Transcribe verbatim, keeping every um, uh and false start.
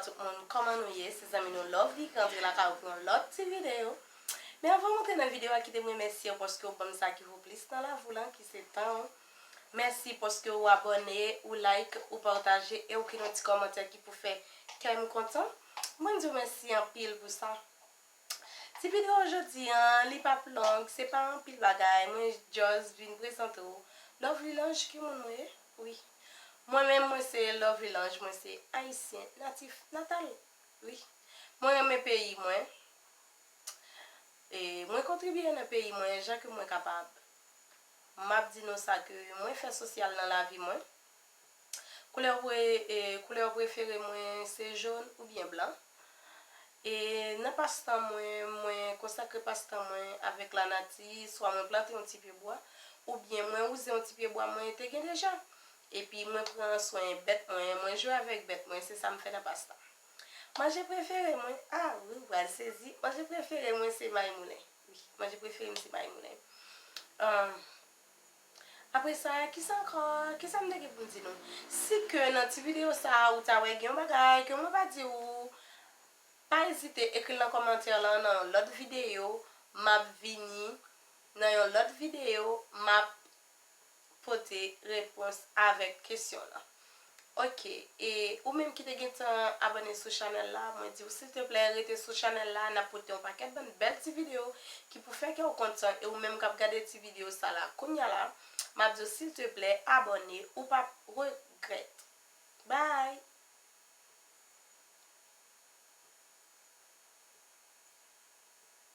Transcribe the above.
Tout moun, kòman nou ye? Se zanmi nou Lovely ki rantre lakay ou pou yon lòt ti videyo. Men anvan m antre nan videyo a, kite m remèsye w paske w ban m sa ki vo plis nan lavi w lan, ki se tan w. Mèsi paske w abòne, ou like, ou pataje e ou kite yon ti kòmantè ki pou fè kè m kontan. Mwen di w mèsi anpil pou sa. Ti videyo jodi a, li p ap long, se pa anpil bagay, mwen just vin prezante w. Lovely Lange, ki moun mwen ye? Wi. Mwen menm, mwen se Lovely Lange, mwen se ayisyen, natif natal. Wi. Mwen renmen peyi mwen. E mwen kontribye nan peyi mwen jan ke mwen kapab. M ap di nou sa ke mwen fè sosyal nan lavi mwen. Koulè pre-, e, koulè prefere mwen se jòn oubyen blan. E nan pastan mwen, mwen konsakre pastan mwen avèk lanati, swa mwen plante yon ti pye bwa, oubyen mwen wouze yon ti pye bwa mwen te gen deja. Epi mwen pran swen bèt mwen, mwen jwe avèk bèt mwen, se sa m fè nan pastan. Manje prefere mwen, ah wi, ou pral sezi. Manje prefere mwen se may moulen. Wi, manje prefere m se may moulen. Ahn, apre sa, kisa ankò? Kisa m te gen pou m di nou? Si ke nan ti videyo sa a, ou ta wè gen yon bagay ke mwen pa di ou, pa ezite ekri l nan kòmantè lan nan yon lòt videyo. M ap vini nan yon lòt videyo, m ap pote repons avèk kesyon lan. Ok, e ou menm ki te gentan abòne sou chanèl la, mwen di w silteplè rete sou chanèl la, n ap pote yon pakèt bann bèl ti videyo ki pou fè kè w kontan, e ou menm k ap gade ti videyo sa la kounya la, m ap di w silteplè abòne, ou p ap regrèt. Bye!